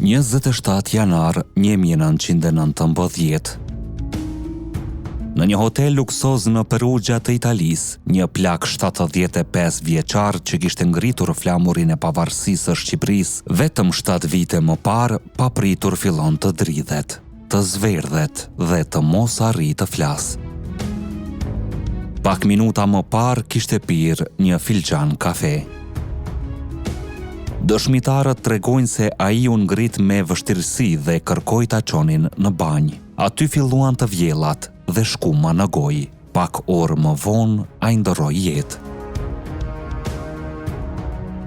27 janar 1919 Në një hotel luksoz në Perugia të Italisë, një plak 75 vjeçar që kishte ngritur flamurin e pavarësisë së Shqipërisë vetëm 7 vite më parë, papritur fillon të dridhet. të zverdhet dhe të mos arrijë të flasë. Pak minuta më parë kishte pirë një filxhan kafe. Dëshmitarët tregojnë se ai u ngrit me vështirësi dhe kërkoi ta çonin në banjë. Aty filluan të vjellat dhe shkuma në gojë. Pak orë më vonë, ai ndërroi jetë.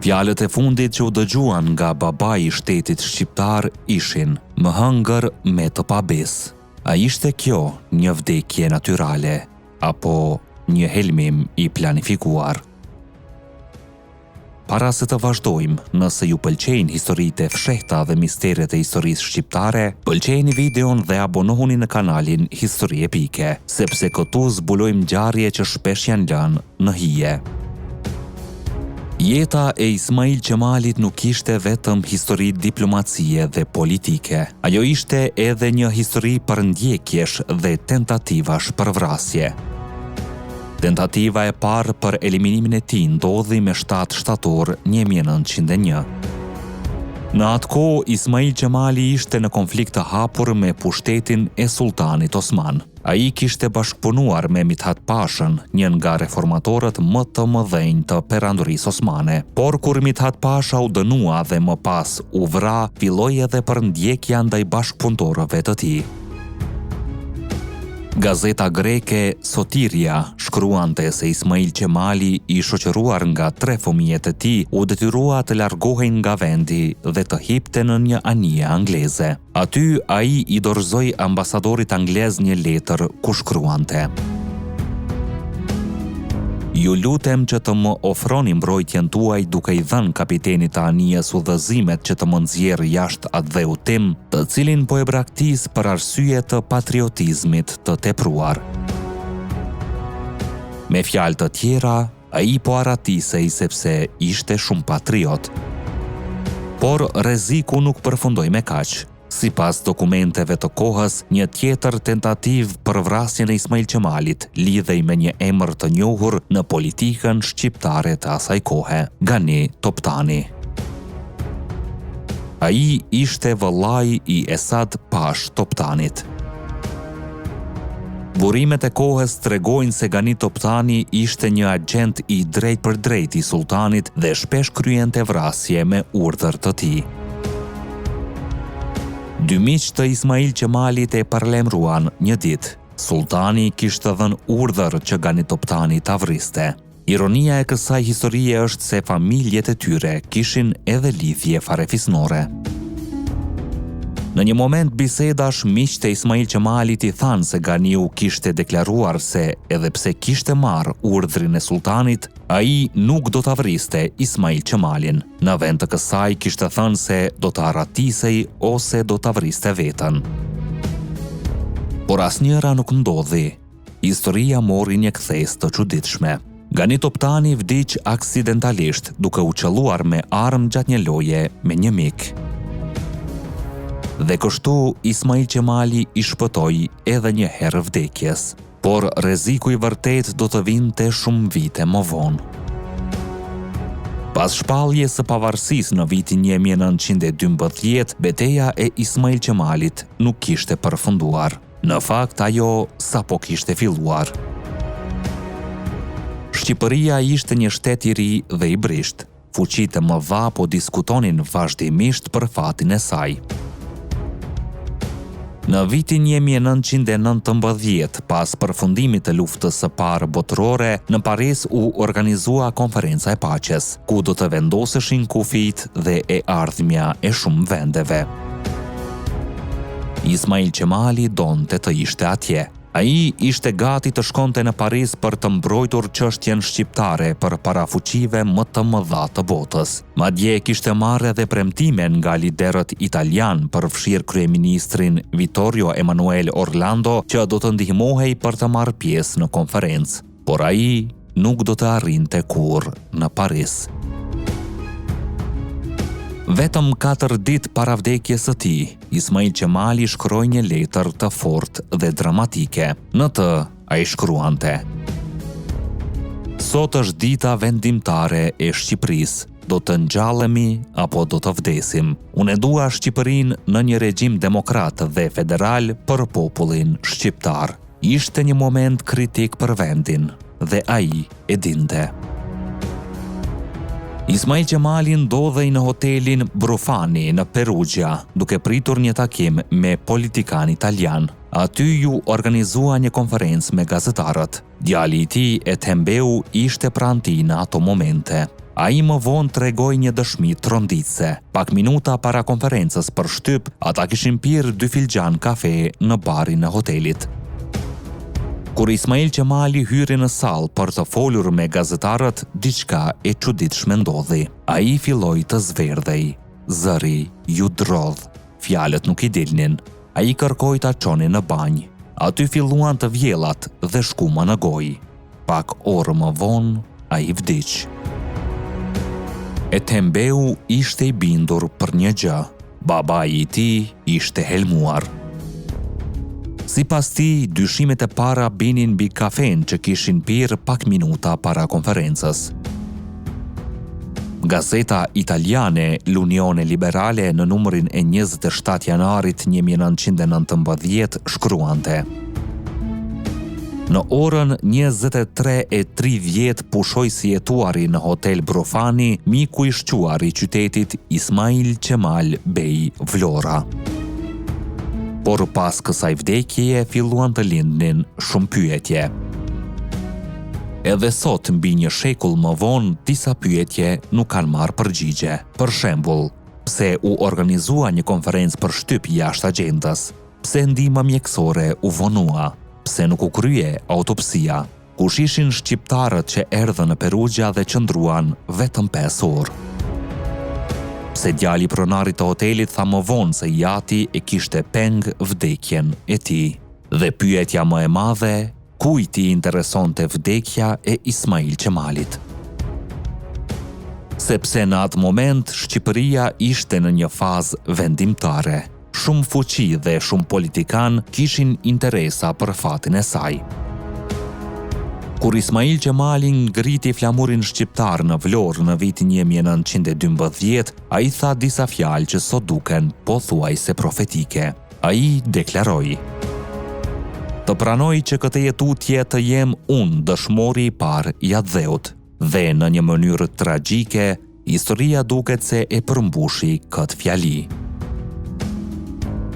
Fjalët e fundit që u dëgjuan nga babai i shtetit shqiptar ishin: Më hëngër me të pabesë. A ishte kjo një vdekje natyrale apo një helmim i planifikuar? Para se të vazhdojmë, nëse ju pëlqejnë historitë e fshehta dhe misteret e historisë shqiptare, pëlqejeni videon dhe abonohuni në kanalin Histori Epike, sepse këtu zbulojmë ngjarje që shpesh janë lënë në hije. Jeta e Ismail Qemalit nuk ishte vetëm histori diplomacie dhe politike. Ajo ishte edhe një histori përndjekjesh dhe tentativash për vrasje. Tentativa e parë për eliminimin e tij ndodhi me 7 shtator 1901. Në atë kohë, Ismail Qemali ishte në konflikt të hapur me pushtetin e Sulltanit Osman. Ai kishte bashkëpunuar me Mithat Pashën, një nga reformatorët më të mëdhenj të Perandorisë Osmane. Por kur Mithat Pasha u dënua dhe më pas u vra, filloi edhe përndjekja ndaj bashkëpunëtorëve të tij. Gazeta greke Sotiria shkruante se Ismail Qemali, i shoqëruar nga tre fëmijët e tij, u detyrua të largohej nga vendi dhe të hipte në një anije angleze. Aty ai i dorëzoi ambasadorit anglez një letër ku shkruante: Ju lutem që të më ofroni mbrojtjen tuaj duke i dhënë kapitenit të anijes udhëzimet që të më nxjerrë jashtë atdheut tim, të cilin po e braktis për arsye të patriotizmit të tepruar. Me fjalë të tjera, ai po arratisej sepse ishte shumë patriot. Por rreziku nuk përfundoi me kaq. Sipas dokumenteve të kohës, një tjetër tentativë për vrasjen e Ismail Qemalit lidhej me një emër të njohur në politikën shqiptare të asaj kohe, Gani Toptani. Ai ishte vëllai i Esad Pashë Toptanit. Burimet e kohës tregojnë se Gani Toptani ishte një agjent i drejtpërdrejtë i sulltanit dhe shpesh kryente vrasje me urdhër të tij. Dy miq të Ismail Qemalit e paralajmëruan një ditë. Sulltani kishte dhënë urdhër që Gani Toptani ta vriste. Ironia e kësaj historie është se familjet e tyre kishin edhe lidhje farefisnore. Në një moment bisedash, miqtë e Ismail Qemalit i thanë se Ganiu kishte deklaruar se edhe pse kishte marrë urdhrin e sulltanit, ai nuk do ta vriste Ismail Qemalin. Në vend të kësaj kishte thënë se do të arratisej ose do ta vriste veten. Por asnjëra nuk ndodhi. Historia mori një kthesë të çuditshme. Gani Toptani vdiq aksidentalisht duke u qëlluar me armë gjatë një loje me një mik. Dhe kështu Ismail Qemali i shpëtoi edhe një herë vdekjes. Por rreziku i vërtetë do të vinte shumë vite më vonë. Pas shpalljes së pavarësisë në vitin 1912, beteja e Ismail Qemalit nuk kishte përfunduar. Në fakt, ajo sapo kishte filluar. Shqipëria ishte një shtet i ri dhe i brishtë. Fuqitë e mëdha po diskutonin vazhdimisht për fatin e saj. Në vitin 1919, pas përfundimit të Luftës së Parë Botërore, në Paris u organizua Konferenca e Paqes, ku do të vendoseshin kufijtë dhe e ardhmja e shumë vendeve. Ismail Qemali donte të ishte atje. Ai ishte gati të shkonte në Paris për të mbrojtur çështjen shqiptare përpara fuqive më të mëdha të botës. Madje kishte marrë edhe premtime nga liderët italianë, përfshirë kryeministrin Vittorio Emanuele Orlando, që do të ndihmohej për të marrë pjesë në konferencë. Por ai nuk do të arrinte kurrë në Paris. Vetëm 4 ditë para vdekjes së tij, Ismail Qemali shkroi një letër të fortë dhe dramatike. Në të, ai shkruante: Sot është dita vendimtare e Shqipërisë. Do të ngjallemi apo do të vdesim. Unë e dua Shqipërinë në një regjim demokrat dhe federal për popullin shqiptar. Ishte një moment kritik për vendin dhe ai e dinte. Ismail Qemali ndodhej në hotelin Brufani në Perugia, duke pritur një takim me politikanë italianë. Aty iu organizua një konferencë me gazetarët. Djali i tij, Ethem Beu, ishte pranë tij në ato momente. Ai më vonë tregoi një dëshmi tronditëse. Pak minuta para konferencës për shtyp, ata kishin pirë dy filxhanë kafe në barin e hotelit. Kur Ismail Qemali hyri në sallë për të folur me gazetarët, diçka e çuditshme ndodhi. Ai filloi të zverdhej. Zëri iu drodh. Fjalët nuk i dilnin. Ai kërkoi ta çonin në banjë. Aty filluan të vjellat dhe shkuma në gojë. Pak orë më vonë, ai vdiq. Ethem Beu ishte i bindur për një gjë, babai i tij ishte helmuar. Sipas tij, dyshimet e para binin mbi kafenë që kishin pirë pak minuta para konferencës. Gazeta italiane L'Unione Liberale në numrin e 27 janarit 1919 shkruante Në orën 23:30 pushoi së jetuari në hotel Brufani, miku i shquar i qytetit Ismail Qemal Bej Vlora. Por pas kësaj vdekjeje filluan të lindnin shumë pyetje. Edhe sot, mbi një shekull më vonë, disa pyetje nuk kanë marrë përgjigje. Për shembull, pse u organizua një konferencë për shtyp jashtë agjendës? Pse ndihma mjekësore u vonua? Pse nuk u krye autopsia? Kush ishin shqiptarët që erdhën në Perugia dhe qëndruan vetëm 5 orë? Pse djali i pronarit të hotelit tha më vonë se i ati e kishte peng vdekjen e tij? Dhe pyetja më e madhe, Kujt i interesonte vdekja e Ismail Qemalit? Sepse në atë moment Shqipëria ishte në një fazë vendimtare. Shumë fuqi dhe shumë politikanë kishin interesa për fatin e saj. Kur Ismail Qemali ngriti flamurin shqiptar në Vlorë në vitin 1912, ai tha disa fjalë që sot duken pothuajse profetike. Ai deklaroi, Të pranoj që këtej e tutje të jem unë dëshmori i parë i atdheut. Dhe në një mënyrë tragjike, historia duket se e përmbushi këtë fjali.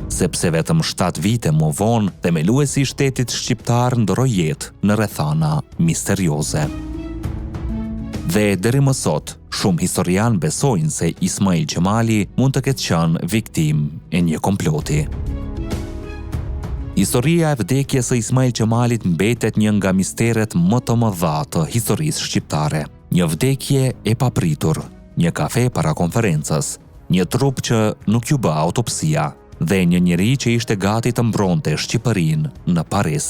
Sepse vetëm 7 vite më vonë, themeluesi i shtetit shqiptar ndërroi jetë në rrethana misterioze. Dhe deri më sot, Shumë historianë besojnë se Ismail Qemali mund të ketë qenë viktimë e një komploti. Historia e vdekjes së Ismail Qemalit mbetet një nga misteret më të mëdha të historisë shqiptare. Një vdekje e papritur, një kafe para konferencës, një trup që nuk iu bë autopsia, dhe një njeri që ishte gati të mbronte Shqipërinë në Paris.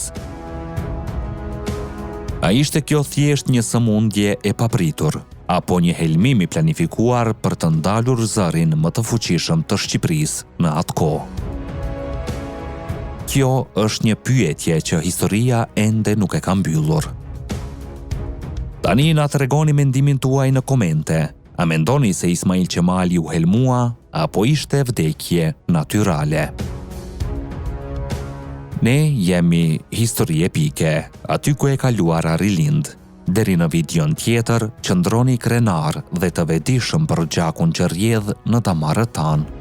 A ishte kjo thjesht një sëmundje e papritur, apo një helmim i planifikuar për të ndalur zërin më të fuqishëm të Shqipërisë në atë kohë? Kjo është një pyetje që historia ende nuk e ka mbyllur. Tani na tregoni mendimin tuaj në komente. A mendoni se Ismail Qemali u helmua apo ishte vdekje natyrale? Ne jemi Histori Epike, aty ku e kaluara rilind. Deri në videon tjetër, qëndroni krenarë dhe të vetëdijshëm për gjakun që rrjedh në damarët tanë.